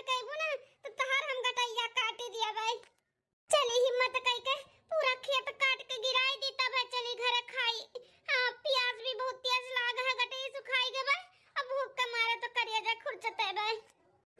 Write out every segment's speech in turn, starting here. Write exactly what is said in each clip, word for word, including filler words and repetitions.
कहबू ना तो तहार हम गटैया काटी दिया भाई। चली हिम्मत कई के पूरा खेत काट के गिराई दी, तब चली घरे खाई। हाँ, प्यास भी बहुत तेज लाग है, गटई सुखाई गए बा। अब भूख के मारे तो करिया जा खुरचते बा।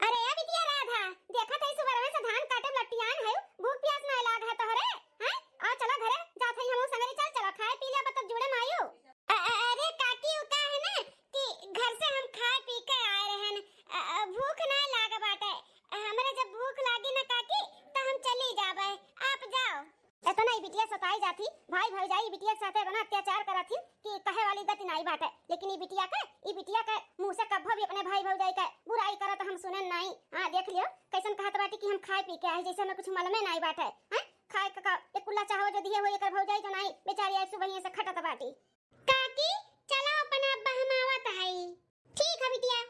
अरे ए बिटिया राधा, देखत है सुबह से धान काटे लटियान है, भूख प्यास नहीं लाग है तोहरे? हैं? आ चला घरे, जात है हमहू संगरी, चल चला खाए पी ले, तब जुड़े मायू। अ-, अ-, अरे काकी, उ का है ना कि घर से हम खाए पी के आए रहन, अ, अ, भूख ना लाग बाटे। हमरे जब भूख लागी ना काकी, त हम चली जाबे, आप जाओ। इतना ही बिटिया सताई जाती, भाई भौजाई बिटिया के साथे इतना अत्याचार करत ही कि कहे वाली गति नाई बाटे। लेकिन ई बिटिया के, ई बिटिया के मुंह से कब्बो भी अपने भाई भौजाई के बुराई करत हम सुने नाई। हाँ, देख लियो कैसन कहत बाटी कि हम खाए पी के आए, जैसे हमें कुछ मालूमे नाई बाटे। हैं? खाए के का, एक कुल्ला चाहो जो दिए हो एकर भौजाई जो नाई, बेचारी आज सुबह से खटत बाटी। काकी, चला अपने अब्बा हम आवत हई। ठीक है बिटिया।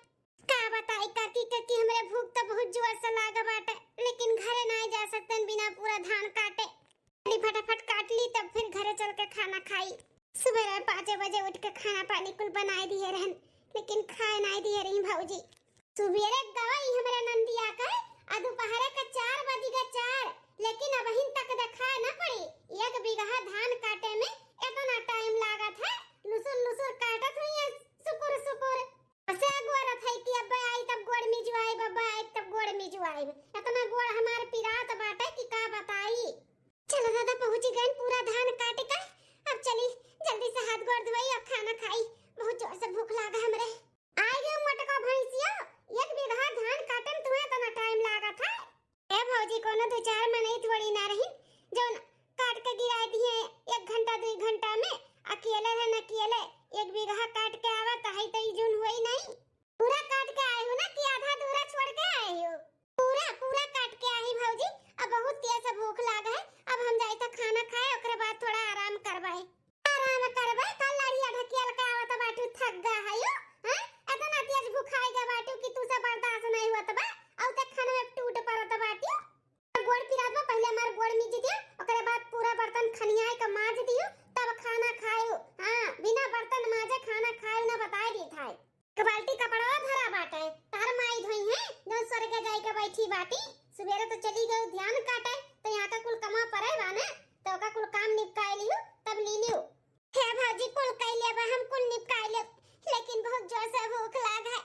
का बताई काकी, काकी हमरे भूख तो बहुत जोर से लाग बाटे, लेकिन घरे नाई जा सकतन बिना पूरा धान काटे। अरे फटाफट काट ली, तब फिर घरे चल के खाना खाई। सुबह पाँचे बजे उठ के खाना पानी कुल बनाए दिए रहन, लेकिन खाए नाई दिए रही भौजी। सुबेरे गवई हमरे नंदिया के, आ दोपहरे के चार बजी के चार, लेकिन अबहिन तक देखाए न पड़ी। एक बीघा धान काटे में इतना टाइम लागत है, लुसुर लुसुर काटत हुई है, सुकुर सुकुर। ऐसे अगोरत है कि अब्बे आई तब गोड़ मिजुआई, अब्बे आई तब गोड़ मिजुआई। इतना गोड़ हमार पिरात बाटे कि का बताई। चलो दादा, पहुँची गए पूरा धान काट के। अब चली जल्दी से हाथ गोड़ धोई और खाना खाई, बहुत जोर से भूख लागा हमरे। आई गयो मोटका भैंसिया, एक बीघा धान काटे में तुम्हें इतना टाइम लागत है? ए भौजी, कोनो दो चार मनई थोड़ी ना रही, जौन काट के गिराए दिए एक घंटा दो घंटा में। अकेले है न अकेले, एक बीघा काट के आवत है तो ई जून हुई नहीं। पूरा काट के आए हो ना कि आधा अधूरा छोड़ के आए हो? पूरा, पूरा काट के आई भौजी। अब बहुत तेज से भूख लाग है, अब हम जाई तो खाना खाए, ओकरे बाद थोड़ा आराम करबे। आराम करबे, कल लड़िया ढकियल के आवत बाटू, थक गा हयो, हैं? इतना तेज भुखाई गा बाटू कि तू से बर्दाश्त नहीं होत बा, औ ते खाने में टूट परत बाटू। गोड़ पिरात बा, पहले हमार गोड़ मीज दिया, ओकरे बाद पूरा बर्तन खनियाए के माज दियो, तब खाना खायो। हाँ, बिना बर्तन माजे खाना खायो ना, बताए दी थाए। एक बाल्टी कपड़वा भरा बाटे, तार माई धोई है, जौन स्वर्गे जाए के बैठी बाटी। सुबेरे तो चली गई धान काटे, तो यहाँ का कुल कमा परे बा ना, तो ओका कुल काम निपटाए लियो, तब ली लियो। हे भौजी, कुल कई लेबा, हम कुल निपटाए लेब, लेकिन बहुत जोर से भूख लाग है।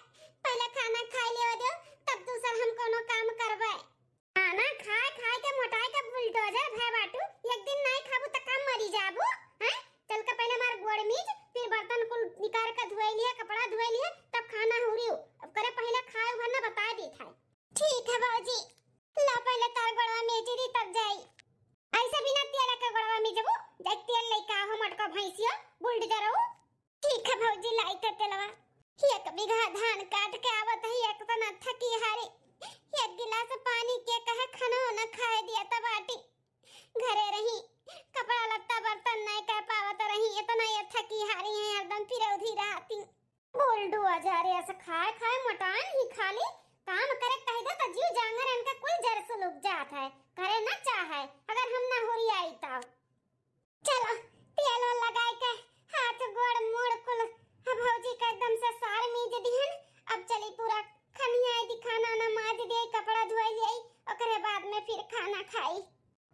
पहले खाना खाए लेवे दो, तब दूसर हम कोनो काम करबे। खाना खाए खाए के मोटाए के बुलडोजर भय बाटू, एक दिन नहीं खाबू त का मरी जाबू, हैं? चल के पहले हमार गोड़ मीज, फिर बर्तन कुल निकाल के धोए लिया, कपड़ा धोए लिया, तब खाना हुरियो। अब करे पहले खाए भर ना बताए दी थाए। ठीक है भौजी, ला पहले तार गोड़वा मीज दी तब जाई। ऐसे बिना तेल के गोड़वा मीजबू, जाई तेल लेके आहो मोटका भैंसिया, बुलडोजर हो। ठीक है भौजी, लाई थे तेलवा। एक बीघा धान काट के आवत ही, एक तना थकी हारी, एक गिलास पानी के कहे खाना न खाए दिया तब आटी। घरे रही, कपड़ा लत्ता बर्तन नहीं कर पावत रही, इतना ये थकी हारी है, हरदम फिरौधी रहती। बोल डुआ जा रे, ऐसा खाए खाए मोटान ही खाली, काम करे कह दो तो जीव जांगर इनका कुल जर सुलुक जात है, करे ना चाहे, अगर हम ना हुरियाई तो। चलो, तेल ओल लगाए के हाथ गोड़ मुड़ कुल हम भौजी के एकदम से सार मीज दिहन। अब चली पूरा खनियाए दी, खाना ना माज दे, कपड़ा धोए ले, ओकरे बाद में फिर खाना खाई।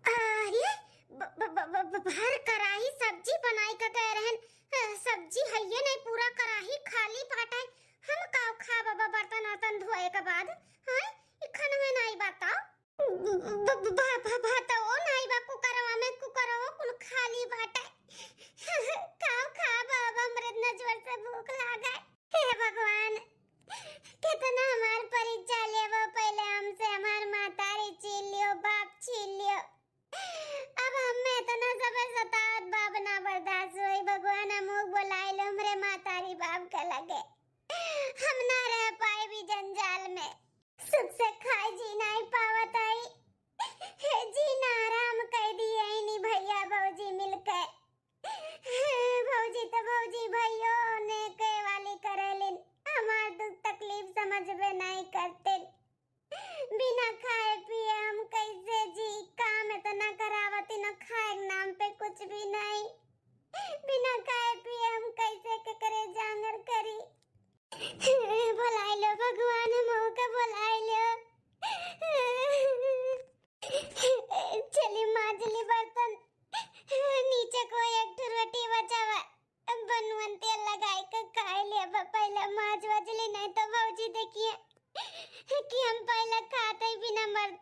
अरे, ब-, ब-, ब-, ब-, ब-, भर कराही सब्जी बनाई के गए रहन। अ, सब्जी हइये नहीं, पूरा कराही खाली बाटे। हम का खाब अब बर्तन वर्तन धोए के बाद? हाँ, ई खनवे नहीं बताओ। ब-, ब-, ब-, ब-, ब-, भात ओ ना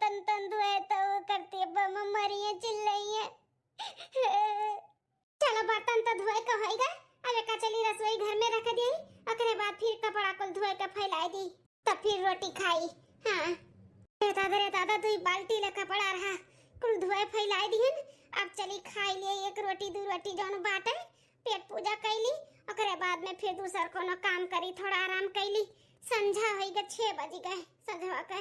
तन तन धोए तो करती बम मरिए चिल्लइए। चलो, बर्तन तो धोए के होई गए, अब एका चली रसोई घर में रख दिए, ओकरे बाद फिर कपड़ा कुल धोए के फैलाए दी, तब फिर रोटी खाई। हाँ, रे दादा, रे दादा, दुई बाल्टी ले कपड़ा रहा, कुल धोए फैलाए दिहन। अब चली खाई लिए एक रोटी, दू रोटी जौन बाटे, पेट पूजा कैली, ओकरे बाद में फिर दूसर कोनो काम करी, थोड़ा आराम कैली। संझा होई गए, छह बज गए संझवा के।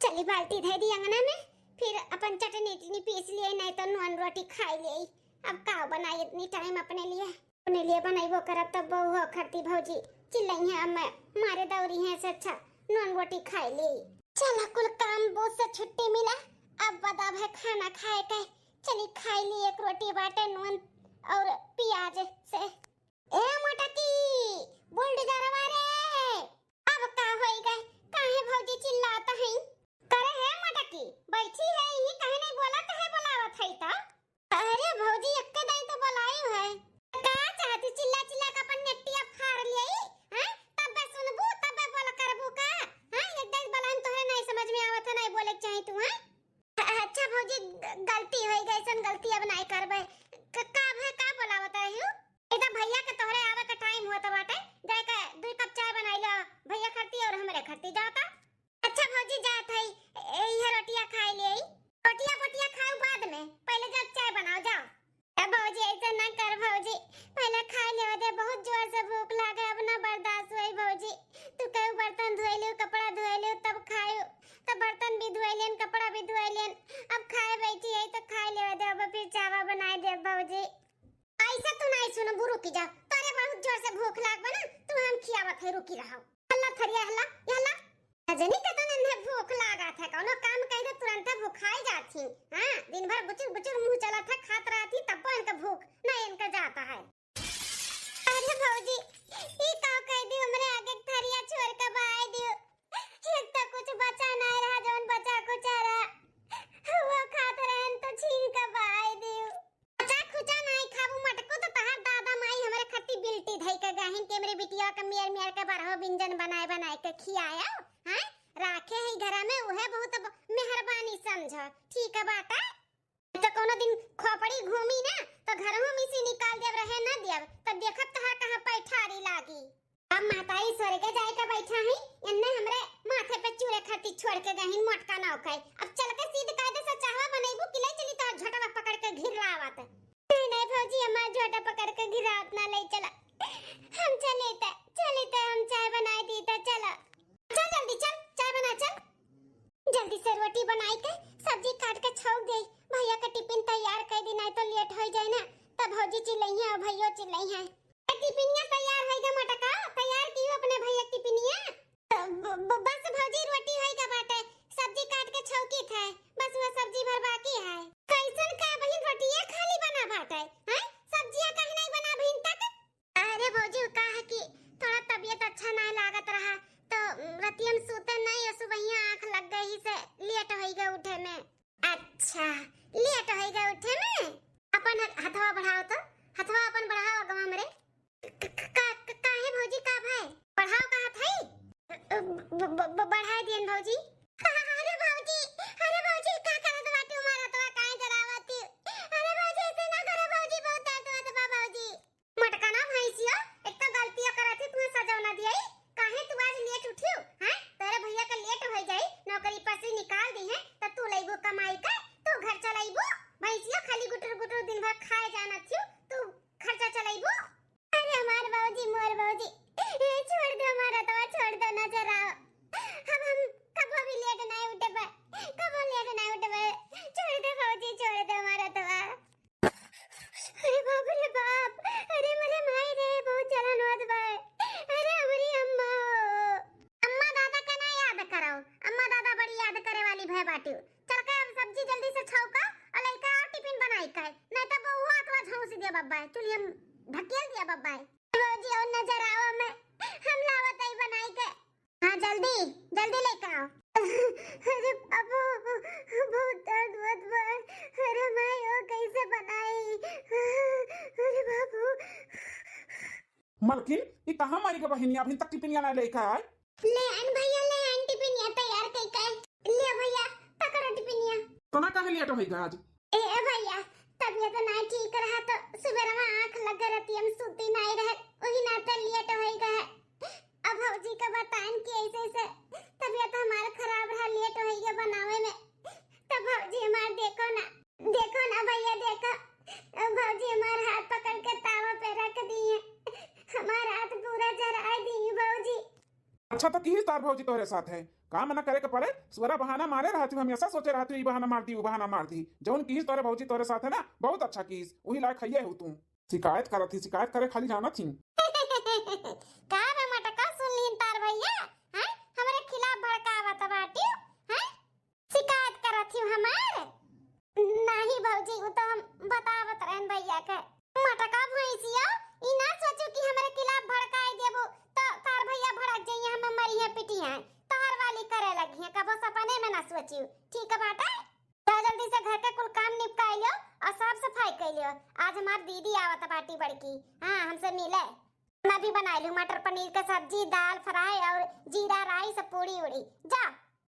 चली बाल्टी धै दी अंगना में, फिर अपन चटनी उटनी पीस लिए, नहीं तो नून रोटी खाई लिए। अब का बनाई इतनी टाइम अपने लिए? अपने लिए बनैबो करब तब बहू हो खरती भौजी चिल्लइहे, अब मैं मारे दौरी है से अच्छा नून रोटी खाई ली। चला कुल काम बोझ से छुट्टी मिला, अब बदा भै खाना खाए के। चली खाई ली एक रोटी बाटे नून और प्याज से। ए मोटकी, बुलडोजरवा रे, अब का होई गए? काहे भौजी चिल्लात हई? करे हे मोटकी, बैठी है यहीं, काहे नहीं बोलत है, बोलावत है तो? अरे भौजी, एक्के दाई तो बोलायु है। का चाहती, चिल्ला चिल्ला के अपन नेटिया फाड़ लियई, हैं? तब्बे सुनबू, तब्बे बोल करबू का? हैं? एक दाई बोलाइन तोहरे नहीं समझ में आवत है, नहीं बोले के चाही तू, हैं? अच्छा भौजी, ग-, गलती होई गई, ऐसन गलती अब नहीं करबे। क-, का भै, का बोलावत रही हूँ? इधर भैया के तोहरे आवे के टाइम होत बाटे, जाए के दुई कप चाय बनाई लो, भैया खरती और हमरे खरती जाता। अच्छा भौजी, जात हई, ए, इहे रोटिया खाई लेई। रोटिया पोटिया खाऊ बाद में, पहले जाओ चाय बनाओ, जाओ। ए भौजी, ऐसे ना कर भौजी, पहले खाई लेवे दे, बहुत जोर से भूख लागे, अब ना बर्दाश्त होई भौजी। तू कहू बर्तन धोए लियो, कपड़ा धोए लियो, तब खायू, तो बर्तन भी धोए लेन, कपड़ा भी धोए लेन, अब खाए बैठी है तो खाई लेवे दे, अब फिर चावा बनाए दे भौजी। ऐसे तू नहीं सुनबू, रुकी जा, तोरे बहुत जोर से भूख लाग बा ना, तू हम खियावत है, रुकी रहो। हल्ला थरिया, हल्ला, ये हल्ला। रजनी के तो नन्हे भूख लागत है, कौनो काम कह दे तुरंते भूखाई जात ही। हाँ, दिन भर बुचुर बुचुर मुंह चलत है, खात रहत ही, तब्बो इनके भूख नहीं इनके जाता है। अरे भौजी, ई का कह दी, हमरे आगे थरिया छोड़ के भाई दियो। एक तो कुछ बचा नहीं रहा, जौन बचा कुचा रहा, वो खात रहन तो छीन के भाई दियो। बचा खुचा नाई खाबू मटको तो तहार दादा माई हमरे खत्ती बिल्टी धई के गहिन के हमरे बिटिया के मेर मेर के बारहो व्यंजन बनाए बनाए के खियाया, हैं? राखे है घरा में, उहे बहुत ब-, मेहरबानी समझ, ठीक है बाटा? तो कोनो दिन खोपड़ी घूमी ना, तो घरहू में से निकाल देब, रहे ना देब, तब देखब तहार कहाँ पैठारी लागी। अब महतारी स्वर्गे जाए के बैठा है, एन्ने हमरे माथे पे चूरे खातिर छोड़ के गहिन मोटका नौकई। अब चल के सीध कायदे से चाहवा बनैबू कि ले चली तोहर झोटवा पकड़ के घिर्रावत। नहीं, नहीं भौजी, हमार झोटा पकड़ के घिरावत ना ले चला। हम चली त, चली त हम चाय बनाए दी त चला। चल जल्दी चल, चाय बना चल। जल्दी से रोटी बनाई के सब्जी काट के छौंक दे। भैया का टिफिन तैयार कर दी, नहीं तो लेट हो जाए ना, तब भौजी चिल्लइहे और भैयो चिल्लइहे। ए, टिफिनिया तैयार है गे मोटका, तैयार की अपने भैया टिफिनिया? ब-, ब-, बस भौजी रोटी है गे बाटे, सब्जी काट के छौंकी थे, बस वो सब्जी भर बाकी है। कैसन का बहिन रोटिया खाली बना बाटे, हैं? सब्जिया काहे नहीं बना बहिन तक? अरे भौजी, का है कि थोड़ा तबीयत अच्छा नहीं लागत रहा, तो रतिया में सूते नहीं, सुबहिया आँख लग गई से लेट होई गए उठे में। अच्छा, लेट होई गए उठे में। अपन ह-, हथवा बढ़ाओ तो, हथवा अपन बढ़ाओ अगवा हमरे। क-, क-, का, क-, काहे भौजी, का भाई? बढ़ाओ का हाथ है? ब-, ब-, ब-, बढ़ाए दियन भौजी। अरे भौजी, अरे भौजी, का करत बाटी हमारा हथवा, काहे जरावती? अरे भौजी, ऐसे ना करो भौजी, बहुत दर्द होत बा भौजी। मोटका ना भैंसिया, एक तो गलतिया करत ही, तुम्हें सजौना दिया ही। काहे तू आज लेट उठियो, हैं? तोरे भैया का लेट हो जाई, नौकरी पर से निकाल दी है, तो तू लइबू कमाई के, तू घर चलाइबू। भैंसिया खाली गुटुर गुटुर दिन भर खाए जाना थियो, तू खर्चा चलाइबू। अरे हमार बाबूजी, मोर बाबूजी, ए, छोड़ दो हमारा हथवा, छोड़ दो, ना जराओ। अब हम कबो भी लेट नहीं उठे बा, कबो लेट नहीं उठे बा। छोड़ दो बाबूजी, छोड़ दो हमारा हथवा। अरे बाप रे बाप, अरे मोरे माई रे, बहुत जलन होत बा। अरे हमरी अम्मा हो। अम्मा दादा का ना याद करो, अम्मा दादा बड़ी याद करे वाली भय बाटी। चल के अब सब्जी जल्दी से छौका और लइका और टिफिन बनाई के, नहीं तो बउआ अथवा झौंस दिया बब्बा, चुलिया में ढकेल दिया बब्बा। भौजी और नजर आवा में, हम लावत आई बनाई के। हाँ, जल्दी, जल्दी लेके आओ। अरे बाबू, बहुत दर्द होत बा। अरे माई, ओ कैसे बनाई? अरे बाबू। मलकिन, ई कहाँ मरी के बहिनिया, अभी तक टिफिनिया ना लेके आए? ले आन भैया, ले आन टिफिनिया तैयार कई के। ले भैया, पकड़ो लेट होइगा आज। ए भैया, तबियत नाहीं ठीक रहा तो सुबेरवा आँख लग रहती, हम सूती नाहीं रहे, वही नाते लेट होइगा है। अब भौजी का बताएन कि ऐसे ऐसे तबियत हमार खराब रहा, लेट होइगा बनावे में। तब भौजी हमार देखो ना, देखो ना भैया, देखो, भौजी हमार हाथ पकड़ के तावा पे रख दी है, हमार हाथ पूरा जराए दी भौजी। अच्छा तो किहिस तार भौजी तोहरे साथ है, काम ना करे के पड़े, सुअरा बहाना मारे रहत हूँ, हमेशा सोचे रहत हूँ, ई बहाना मार दी, ऊ बहाना मार दी। जौन किहिस तोहरे भौजी तोहरे साथ है ना, बहुत अच्छा किहिस, वही लायक हइये हो तू। शिकायत करत ही, शिकायत करे खाली जानत ही। का रे मटका, सुन लीन तार भैया, हैं? हमरे खिलाफ भड़कावत बाटियो, हैं? शिकायत करत ही हमार? नहीं भौजी, उ तो हम बतावत रहन भैया के। मटका भैंसिया, ई ना सोचू कि हमरे खिलाफ भड़काई देबू, तो तार भैया भड़क जाइए, हमें मरिहे पिटिहे, तोहर वाली करे लगिहे, कबो सपने में ना सोचू। ठीक बाटे, जा जल्दी से घर के कुल काम निपटाई लियो और साफ सफाई कर लियो। आज हमार दीदी आवत बाटी बड़की, हाँ, हमसे मिले। मैं भी बनाई लूँ मटर पनीर के सब्जी, दाल फ्राई और जीरा राइस, पूड़ी उड़ी। जा।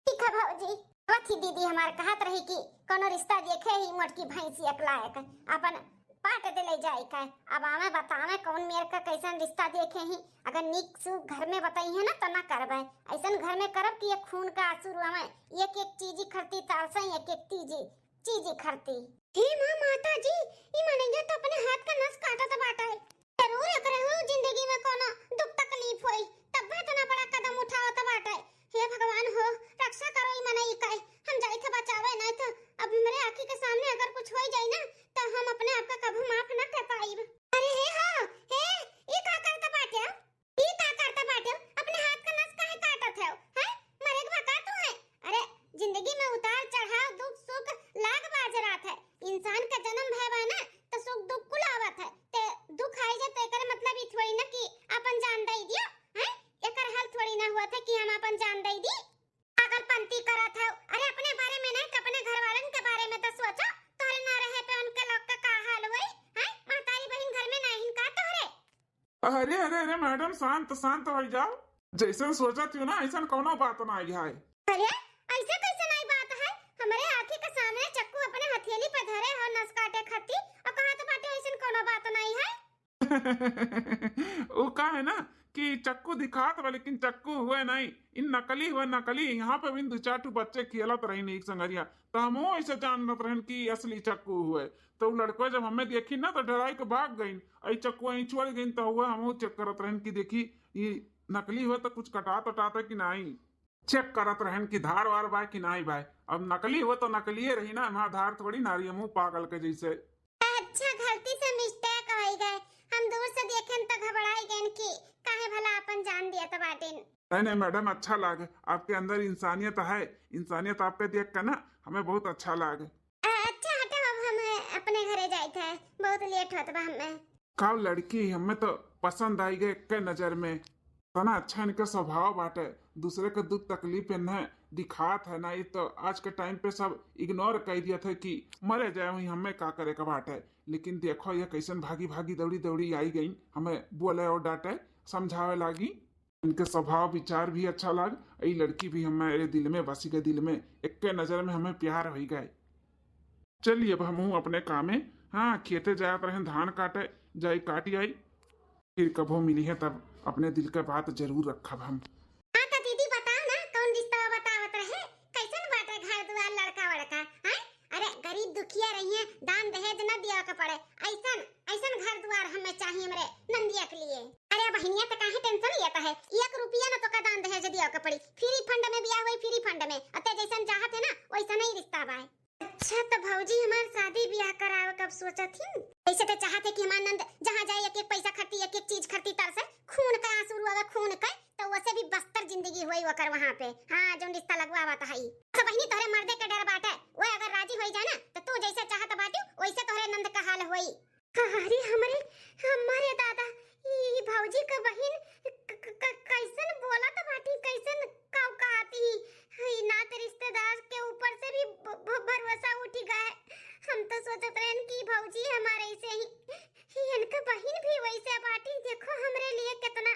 ठीक है भौजी। अथी दीदी हमार कहत रही कि कोनो रिश्ता देखे ही मोटकी भैंसी एक लायक, अपन पाट दे ले जाए का। अब आवे बतावे कौन मेर का कैसन रिश्ता देखे ही। अगर नीक सुख घर में बताई है ना तो ना करबे। ऐसन घर में करब कि ये खून का आंसू रोवे। एक एक चीजी खरती तारसे, एक एक चीजी, चीजी खरती। हे माँ माता जी, ई मनैया तो अपने हाथ का नस काटत बाटे। जरूर एकरे हूँ जिंदगी में कोनो दुख तकलीफ होई, तब इतना बड़ा कदम उठावत बाटे। हे भगवान हो, रक्षा करो ई मनई का, हम जाई थे बचावे, नहीं तो अब हमरे आँखी के सामने अगर कुछ होई जाई ना, तो हम अपने आप का कभू माफ ना कर पाइब। अरे हे हो, हे, ई का करत बाटे? ई का करत बाटे? अपने हाथ का नस काहे काटत है? हैं? मरे के बका तू है? अरे, जिंदगी में उतार चढ़ाव, दुख सुख, लाग बाज रात है। इंसान का जन्म भय बा ना, तो सुख दुख कुल आवत है। ते दुख आई जाए तो एकर मतलब ई थोड़ी ना कि अपन जान दे दियो, हैं? एकर हाल थोड़ी ना हुआ था कि हम अपन जान दे दी। पागलपंती करत हौ। अरे, अपने बारे में नहीं, तो अपने घर वालन के बारे में तो सोचो। तोहरे ना रहे पे उनके लोग का का हाल होई, हैं? महतारी बहिन घर में नहीं का तोहरे? अरे, अरे, अरे, मैडम, शांत, शांत हो जाओ। जैसन सोचत हो ना, ऐसन कोनो बात ना आई है। अरे, ऐसे कैसे नहीं बात है? हमारे आँखी के सामने चक्कू अपने हथेली पे धरे हो नस काटे खातिर, और कहत बाटे ऐसन कोनो बात नहीं है। वो का है ना कि चक्कू दिखात बा, लेकिन चक्कू हुए नहीं, इन नकली हुए, नकली। यहाँ पे भी दो चार ठो बच्चे खेलत रही एक संगरिया, तो हमहू ऐसे जानत रहन कि असली चक्कू हुए। तो उ लड़को जब हमें देखी ना, तो डराई के भाग गईन। आई चक्कू आई छोड़ गईन, तो हुए हमहू चेक करत रहन कि देखी, ये नकली हुए तो कुछ कटात उटात है कि नहीं। चेक करत रहन कि धार वार बा कि नाई बा। अब नकली हो तो नकलिए रही ना, हमार धार थोड़ी ना रही, मुंह पागल के जैसे। अच्छा, गलती से मिस्टेक हो गए, हम दूर से देखेन तो घबराई गएन कि काहे भला अपन जान दिया तो बाटिन। नहीं, नहीं मैडम, अच्छा लाग, आपके अंदर इंसानियत है, इंसानियत आपके देख के ना हमें बहुत अच्छा लाग। अ-, अच्छा हटो, अब हम अपने घरे जाइत है, बहुत लेट होत बा हमें। का लड़की हमें तो पसंद आई गए एक नजर में। इतना अच्छा इनका स्वभाव बाटे, दूसरे के दुख तकलीफ इन्हें दिखात है ना, ये तो आज के टाइम पे सब इग्नोर कर दिया था कि मरे जाए, वहीं हमें का करे का बाटे। लेकिन देखो ये कैसन भागी भागी दौड़ी दौड़ी आई गई, हमें बोले और डांटे, समझावे लागी। इनके स्वभाव विचार भी अच्छा लाग, ई लड़की भी हमारे दिल में बसी गए, दिल में एक नजर में हमें प्यार हो गए। चलिए अब हमहू अपने कामे, हाँ, खेते जात रहन धान काटे, जाई काट आई, फिर कभो मिली है तब अपने दिल के बात जरूर रखब हम। हाँ तो दीदी बताओ ना, कौन रिश्ता बतावत रहे, कैसन बाटे घर दुआर लड़का वड़का, हैं? अरे गरीब दुखिया रहिए, दान दहेज न दिया के पड़े, ऐसन ऐसन घर दुआर हमें चाहिए हमरे नंदिया के लिए। अरे बहिनिया तो काहे टेंशन लेता है, एक रुपया न तो का दान दहेज दिया के पड़ी, फ्री फंड में बियाह हुई, फ्री फंड में, अते जैसन चाहत है ना वैसन ही रिश्ता बा। अच्छा, तो भौजी हमार शादी ब्याह करावे कब सोचत ही? ऐसे तो चाहत है कि हमार नंद जहाँ जाए एक एक पैसा खरती, एक एक चीज खरती, तरसे खून का आंसू रुआवे, खून का, तो वैसे भी बस्तर जिंदगी हुई ओकर वहाँ पे। हाँ, जौन रिश्ता लगवावत है। अच्छा बहिनी, तोहरे मर्दे के डर बाटे, वो अगर राजी होई जाए ना, तो तू जैसे चाहत बाटू, वैसे तोहरे नंद का हाल होई। अरे हमरे, हमारे दादा, ई भौजी का बहिन क-, क-, क-, कैसन बोलत बाटी, कैसन काऊ कहती। ई नात रिश्तेदार के ऊपर से भी भ-, भ-, भरोसा उठ गए। हम तो सोचत रहन कि भौजी हमारे ऐसे ही, ही इनका बहिन भी वैसे बाटी। देखो हमरे लिए कितना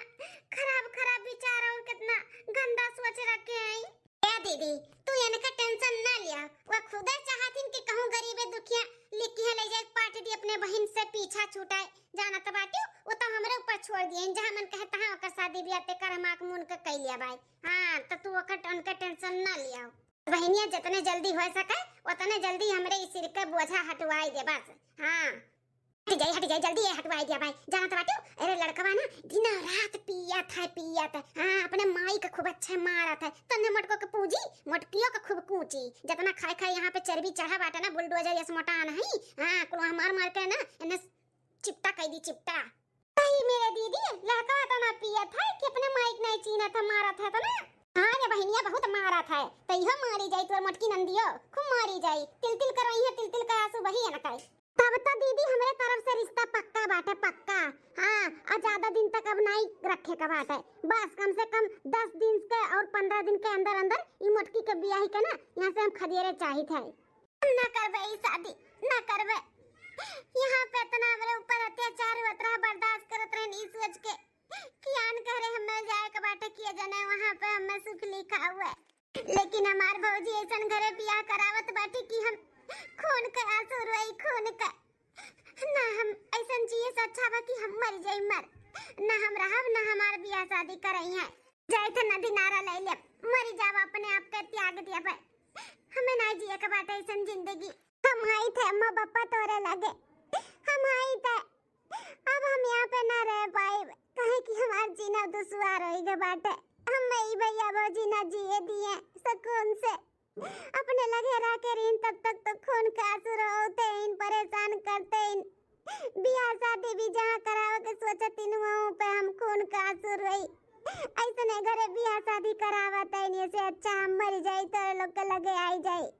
खराब खराब विचार और कितना गंदा सोच रखे हैं। ए दीदी, तू इनका टेंशन ना लिया। वो खुदे चाहथिन कि कहूँ गरीबे दुखिया लिखिया ले जाए, पाट दी अपने बहिन से पीछा छूटाए। जानत बाटिउ, वो तो हमरे ऊपर छोड़ दिए, जहाँ मन कहे तहाँ ओकर शादी बियाह ते कर हम आँख मून के कइ लिया भाई। हाँ, तो तू ओकर, उनके टेंशन ना लिया। बहिनिया, जितने जल्दी हो सके, उतने जल्दी हमरे इस सिर के बोझा हटवाई दे बस। हाँ। हट जाई, हट जाई, जल्दी ये हटवाई दिया भाई। जानत बाटिउ, अरे लड़कवा ना दिन रात पियत है, पियत है। हाँ, अपने माई के खूब अच्छे मारत है। तन्ने मोटको के पूजी, मोटकियो के खूब कूची। जितना खाए खाए यहाँ पे चर्बी चढ़ा बाटे ना, बुलडोजर जैसे मोटान है। हाँ, कुल मार मार के ना, इन्हें चिपटा कइ दी, चिपटा। सही मेरे दीदी, लड़कवा तो ना पियत है कि अपने माई के नहीं चीन्हत है, मारत है तो ना। हाँ रे बहिनिया, बहुत मारत है, तो इहो मारी जाई, तोर मोटकी नंदियो खूब मारी जाई। तिल तिल करवई है, तिल तिल का आंसू बही है ना कई। तब तो दीदी हमरे तरफ से रिश्ता पक्का बाटे, पक्का। हाँ, और ज्यादा दिन तक अब नाई रखे का बाटे, बस कम से कम दस दिन के और पन्द्रह दिन के अंदर अंदर ई मोटकी के बियाही के ना यहाँ से हम खदेरे चाहित है। हम ना करबे ई शादी, ना करबे। यहाँ पे इतना हमरे ऊपर अत्याचार होत रहा, बर्दाश्त करत रहन ई सोच के कि आन घरे हमें जाए के बाटे, किया जाने वहाँ पे हमें सुख लिखा हुआ है। लेकिन हमार भौजी ऐसन घरे बियाह करावत बाटी कि हम खून के आंसू रोई, खून के। ना हम ऐसन जिए से अच्छा बा कि हम मर जाई, मर। ना हम रहब, ना हमार बियाह शादी करई है। जाए थे नदी नारा ले ले, मरी जाब, अपने आप के त्याग दिया भाई। हमें ना जिए के बाटे ऐसन जिंदगी। हम आई थे अम्मा पापा तोरे लगे, हम आई थे। अब हम यहाँ पे ना रह पाइब, काहे कि हमार जीना दुश्वार होई गए बाटे। हम ई भैया भौजी ना जिए दिए सुकून से। अपने लगे रह के रहीन, तब तक तो खून के आंसू रोते इन, परेशान करते इन। बियाह शादी भी जहाँ करावे के सोचत इन, वहाँ पे हम खून के आंसू रोई। ऐसने घरे बियाह शादी करावत है, इन्हें से अच्छा हम मर जाई, तोरे लोग के लगे आई जाई।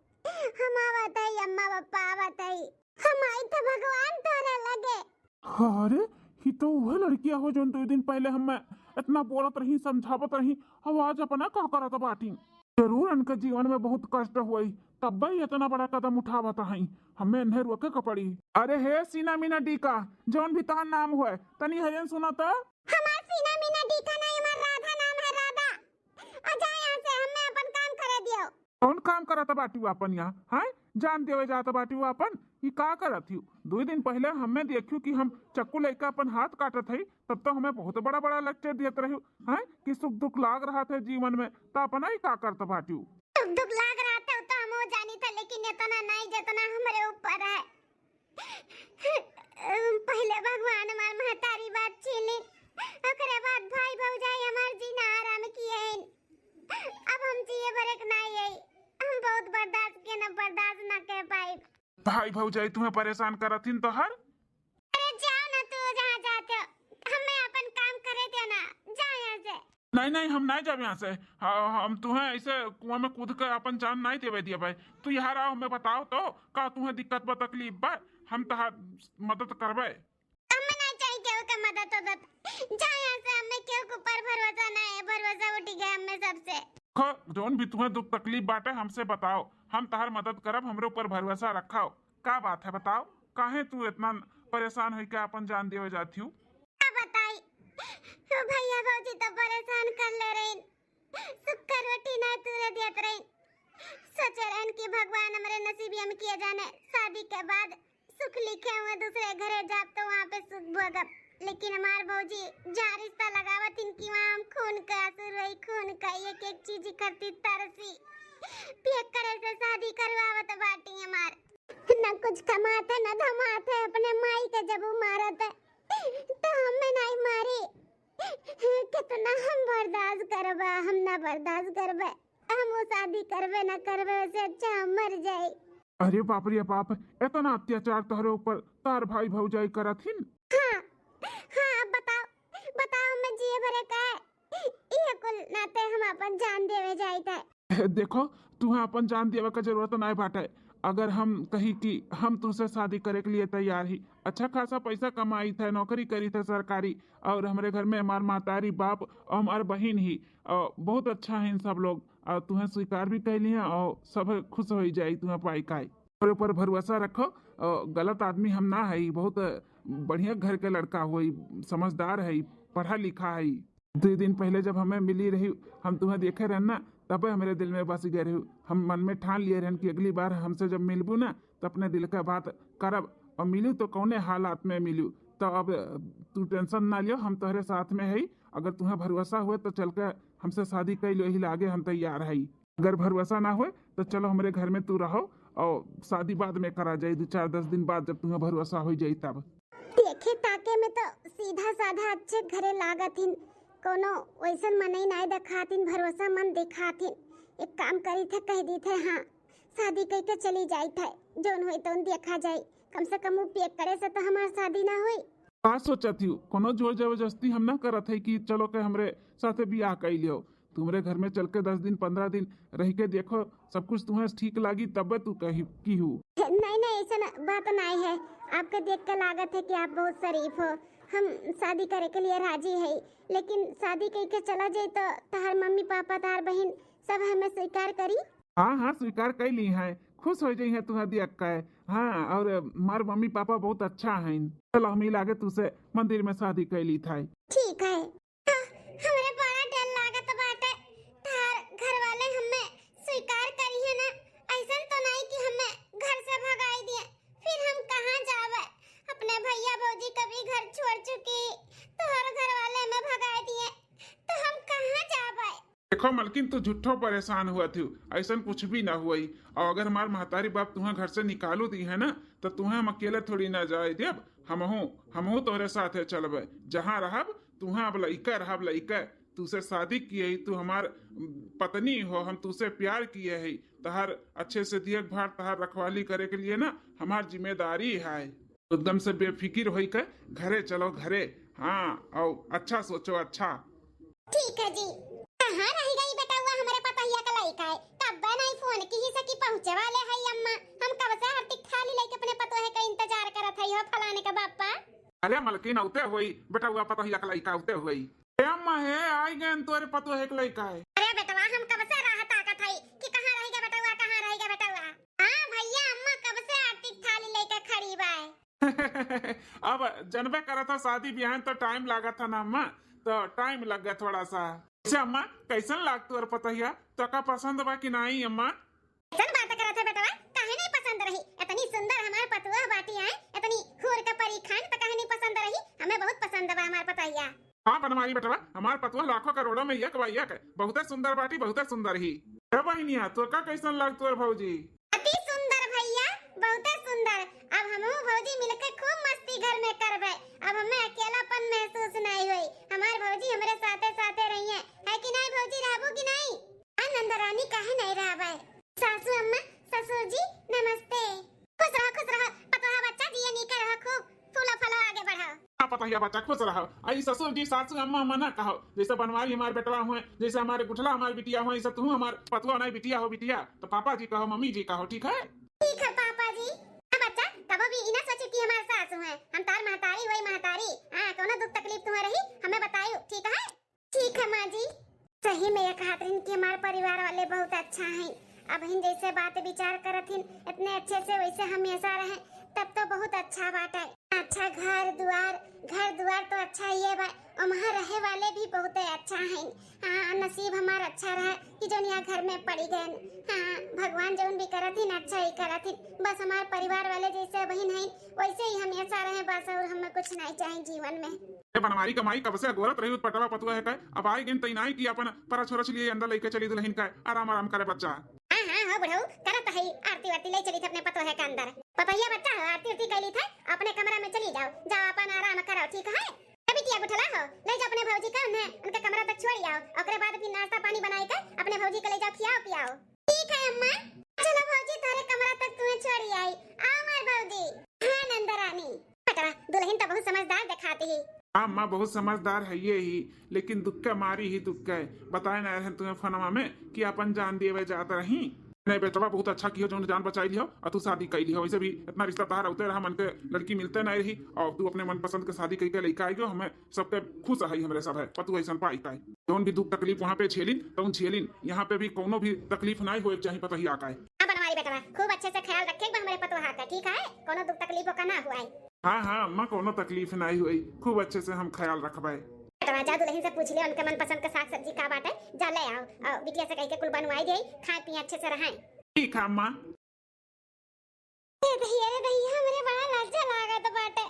हम आवत है, अम्मा पापा आवत है। हम आई तो भगवान तोरे लगे। अरे, ही तो वह लड़किया हो, जोन दो दिन पहले हम इतना बोलत रही, समझावत रही, अब आज अपना का करत बाटी। जरूर इनके जीवन में बहुत कष्ट हुई, तब भी इतना बड़ा कदम उठावत हई। हमें इन्हें रोके के पड़ी। अरे हे सीना मीना डीका, जौन भी तहार नाम हुए, तनी हजन सुना तो। हमार सीना मीना डीका नहीं, हमार राधा नाम है, राधा। आ जा यहाँ से, हमें अपन काम करे दियो। कौन काम करत बाटी अपन यहाँ, हैं? जान देवे जात बाटी अपन, ई का करत हियो? दो दिन पहले हमें देखियो कि हम चक्कू लेके अपन हाथ काटत हई, तब तो हमें बहुत बड़ा बड़ा लेक्चर देत रही, हैं? कि सुख दुख लाग रहा था जीवन में, तो अपना ही का करत बाटी? सुख दुख लाग रहा था, तो हम वो जानी था, लेकिन इतना नहीं जितना हमरे ऊपर है। पहले भगवान हमार महतारी बात छीन ली, ओकरे बाद भाई भौजाई हमार जीना आराम किए हैं। अब हम जिए भरे के नाई आई, हम बहुत बर्दाश्त के ना, बर्दाश्त ना कर पाई। भाई भौजाई तुम्हें परेशान करत हिन तोहर? अरे जाओ ना तू जहाँ जाते हो, हमें अपन काम करे दे ना, जाओ यहाँ से। नहीं, नहीं, हम नहीं जाब यहाँ से। हाँ, हम तुम्हें ऐसे कुआं में कूद के अपन जान नहीं देवे दिया भाई। तू यहाँ रहो, हमें बताओ तो, का तुम्हें दिक्कत बा, तकलीफ बा? हम तहार मदद करबे। हमें नहीं चाहिए केहू के मदद उदद। जा यहाँ से, हमें केहू के ऊपर भरोसा नहीं है, भरोसा उठ गया हमें सबसे। खो, जौन भी तुम्हें दुख तकलीफ बाटे, हमसे बताओ, हम तहार मदद करब, हमरे ऊपर भरोसा रखाओ। का बात है बताओ, काहे तू इतना परेशान होई के अपन जान देवे जाती हूँ? का बताई, ओ भैया भौजी तो परेशान कर ले रही, सुक्का रोटी ना तूरे देत रही। सोचे रहन कि भगवान हमरे नसीबिया में किया जाने शादी के बाद सुख लिखे हुए दूसरे घरे जाब तो वहाँ पे सुख भोगब, लेकिन हमार भौजी जहाँ रिश्ता लगावत इनकी वहाँ हम खून का आंसू रोई, खून का एक एक चीज इकट्ठी तरसी। पियक्कड़े से शादी करवावत बाटी हमार। न कुछ कमात है, न धमात है, अपने माई के जब उ मारत है, तो हमें नहीं मारी। कितना हम बर्दाश्त करबा, हम ना बर्दाश्त करबे, हम वो शादी करबे ना करबे, उससे अच्छा हम मर जाए। अरे बाप रे बाप, इतना अत्याचार तोहरे ऊपर तार भाई भौजाई करत हिन। हाँ, हाँ, अब बताओ, बताओ, मैं जिए भरे का है? ये कुल नाते हम अपन जान देवे जाइत है। देखो, तुहें अपन जान देवे का जरूरत नाय बाटे। अगर हम कही कि हम तुझसे शादी करे के लिए तैयार ही, अच्छा खासा पैसा कमाई थे, नौकरी करी थे सरकारी, और हमरे घर में हमार महतारी, बाप, और हमार बहिन ही, और बहुत अच्छा है इन सब लोग, और तुहें स्वीकार भी कैली हैं, और सब खुश हो जाई तुहें पाई काई। और ऊपर भरोसा रखो, और गलत आदमी हम ना है, बहुत बढ़िया घर के लड़का होई, समझदार है, पढ़ा लिखा है। दो दिन पहले जब हमें मिली रही, हम तुम्हें देखे रहन ना, तबे हमरे दिल में बस गए रहू। हम मन में ठान लिए रहन कि अगली बार हमसे जब मिलबू ना, तो अपने दिल का बात करब, और मिलू तो कौने हालात में मिलू। तो अब तू टेंशन ना लियो, हम तोहरे साथ में है। अगर तुम्हें भरोसा हुए तो चल के हमसे शादी कर लो, यही लागे हम तैयार है। अगर भरोसा ना होए तो चलो हमरे घर में तू रहो, और शादी बाद में करा जाए, दो चार दस दिन बाद जब तुम्हें भरोसा हो जाए तब। देखे ताके में तो सीधा साधा अच्छे घरे लागत हिन, कोनो वैसन मनई नाय देखात हिन, भरोसामंद देखात हिन। एक काम करी थे, कह दी थे, हाँ, शादी कह के चली जाई थे, जौन होई तौन देखा जाई। कम से कम उ पियक्कड़े से तो हमार शादी ना होई। का सोचत हियो? कोनो जोर जबरदस्ती हम ना करत है कि चलो के हमरे साथे बियाह कर लियो। तुम्हरे घर में चल के दस दिन, पन्द्रह दिन रह के देखो, सब कुछ तुम्हें ठीक लागी, तब तू कही, की हूँ। नहीं, नहीं, ऐसा न-, बात नहीं है। आपके देख के लागत है कि आप बहुत शरीफ हो। हम शादी करे के लिए राजी है, लेकिन शादी कह के चला जाए तो तहार मम्मी पापा, तहार बहन सब हमें स्वीकार करी? हाँ, हाँ, स्वीकार कर ली है, खुश हो जाई है तुम्हें देख के। हाँ, और हमार मम्मी पापा बहुत अच्छा है। चलो, हम ही लागे तुझसे मंदिर में शादी कर ली था। ठीक है। हाँ, हमरे बड़ा डर लागत बाटे, तहार घर वाले हमें स्वीकार करिहे ना, ऐसन तो नहीं कि हमें घर से भगाई दिए, फिर हम कहाँ जावे? अपने भैया भौजी का भी घर छोड़ चुकी, तोहर घर वाले हमें भगाई दिए, तो हम कहाँ जावे? देखो मलकिन, तू झूठो परेशान हुआ थी, ऐसन कुछ भी ना हुई। और अगर हमार महतारी बाप तुम्हें घर से निकालो दी है ना, तो तुम्हें हम अकेले थोड़ी ना जाए देब। हमहू, हमहू तोहरे साथे चलबे, जहाँ रहब तुहाँ अब लइका रहब, लइका। तुसे शादी किए ही, तू हमार पत्नी हो, हम तुसे प्यार किए ही। तहार अच्छे से देखभाल, तहार रखवाली करे के लिए ना हमार जिम्मेदारी है। एकदम से बेफिकिर होई के घरे चलो, घरे। हाँ, और अच्छा सोचो, अच्छा। ठीक है जी। कहाँ रह गई बेटउआ हमरे पतोहिया का लइका है? कब्बे नहीं फोन की ही सकी पहुँचे वाले है अम्मा। हम कब से आरती थाली लेके अपने पतोहे का इंतजार करत है हो फलाने का बापा। अरे मलकिन, औते होई, बेटउआ पतोहिया का लइका औते होई। ए अम्मा हे, आई गए तोरे पतोहे का लइका है। अरे बेटवा, हम कब से राह ताकत है कि कहाँ रह गया बेटउआ, कहाँ रह गया बेटउआ। हाँ भैया, अम्मा कब से आरती थाली लेके खड़ी बा। अब जनबे करत हो, शादी बियाह तो टाइम लागत है ना अम्मा, तो टाइम लग गया थोड़ा सा। अच्छा अम्मा, कैसन लाग तोर पतोहिया? तो का पसंद बा कि नहीं अम्मा? कैसन बात करत है बेटवा, काहे नहीं पसंद रही? इतनी सुंदर हमार पतोह बाटी आए, इतनी हूर का परी खान, तो काहे नहीं पसंद रही? हमें बहुत पसंद बा हमार पतोहिया। हाँ बनवारी बेटवा, हमार पतोह लाखों करोड़ों में एक बा एक, बहुते सुंदर बाटी, बहुते सुंदर ही। ए बहिनिया, तोर का कैसन लाग तोर भौजी? अति सुंदर भैया, बहुते सुंदर। अब हमहू भौजी मिलके खूब मस्ती घर में करबे। अब हमें अकेलापन महसूस नहीं होई। हमार भौजी हमरे साथे साथे रहिए, है कि नहीं भौजी, रहबू कि नहीं? आ नंदरानी काहे नहीं रहबे? सासू अम्मा, ससुर जी, नमस्ते। खुश रहो, खुश रहो, पतोहा बच्चा जिए नीके रहो, खूब फूलो फलो आगे बढ़ाओ। हाँ पतोहिया बच्चा खुश रहो। आई ससुर जी, सासू अम्मा, अम्मा ना कहो, जैसे बनवारी हमार बेटवा हुए, जैसे हमारे गुठला हमार बिटिया हुए, ऐसे तू हमार पतोहा नहीं बिटिया हो बिटिया, तो पापा जी कहो, मम्मी जी कहो, ठीक है? ठीक है पापा जी। हाँ बच्चा, कबो भी इना सोचे कि हमार सासू है, हम तार महतारी हुई महतारी। हाँ, कोनो दुख तकलीफ तुम्हें रही, हमें बतायू, ठीक है? ठीक है माँ जी। सही में ये कहत रहिन कि हमार परिवार वाले बहुत अच्छा हैं। अब हिन जैसे बात विचार करत हिन, इतने अच्छे से वैसे हमेशा रहें, तब तो बहुत अच्छा बात है। अच्छा घर दुआर, घर दुआर तो अच्छा ही है बा, और वहाँ रहे वाले भी बहुत अच्छा हैं। हाँ, नसीब हमार अच्छा रहा कि जौन यहाँ घर में पड़ी गए। हाँ, भगवान जौन भी करत हिन, अच्छा ही करत हिन। बस हमार परिवार वाले जैसे बहिन हैं, वैसे ही हमेशा रहें बस, और हमें कुछ नहीं चाहिए जीवन में। ए बनवारी कमाई कब से अगोरत रही, पटवा पतुआ है का? अब आई गइन तई नाई कि अपन परछ उरछ लिए अंदर लेके चली दुल्हन का, आराम आराम करे बच्चा। हाँ, हाँ, हो बुढ़ऊ, करत है, आरती वारती ले चली थे अपने पतोहे के अंदर। पतोहिया बच्चा हो, आरती उरती कैली थे, अपने कमरा में चली जाओ, जाओ अपन आराम करो, ठीक है? ए बिटिया गुठला हो, ले जाओ अपने भौजी का, उन्हें उनके कमरा तक छोड़ आओ, ओकरे बाद फिर नाश्ता पानी बनाई के अपने भौजी के ले जाओ, खियाओ पियाओ। ठीक है अम्मा। चलो भौजी, तोहरे कमरा तक तुम्हें छोड़ आई। आओ हमार भौजी। हाँ नंदरानी। बेटवा, दुल्हन तो बहुत समझदार दिखाती ही। हाँ अम्मा, बहुत समझदार है ये ही, लेकिन दुख के मारी ही दुख के। बताए ना रहन तुम्हें फोनमा में कि अपन जान देवे जात रही। नहीं बेटवा, बहुत अच्छा कियो, जौन जान बचाई लियो और तू शादी कर लियो। वैसे भी इतना रिश्ता तहार होते रहा, मन के लड़की मिलते नहीं रही और तू अपने मनपसंद के शादी करके लेके आई गयो, हमें सबके खुश है, हमरे सब है पतु ऐसन पाई का। जौन भी दुख तकलीफ वहाँ पे झेलिन, तौन झेलिन, यहाँ पे भी कोनो भी तकलीफ नहीं होए के चाही पतोहिया का। हाँ बनवारी बेटवा, खूब अच्छे से ख्याल रखे बा हमरे पतोहा का, ठीक है? कोनो दुख तकलीफ ओका ना हुआई। हाँ, हाँ अम्मा, कोनो तकलीफ नहीं हुई, खूब अच्छे से हम ख्याल रखबे। बेटवा, जा दुलहिन से पूछ ले, उनके मनपसंद के साग सब्जी का बाटे, जा ले आओ, और बिटिया से कह के कुल बनवाई दे, खाए पिए अच्छे से रहे। ठीक है अम्मा। अरे दहिया, अरे दहिया, हमरे बड़ा लज्जा लागत बाटे।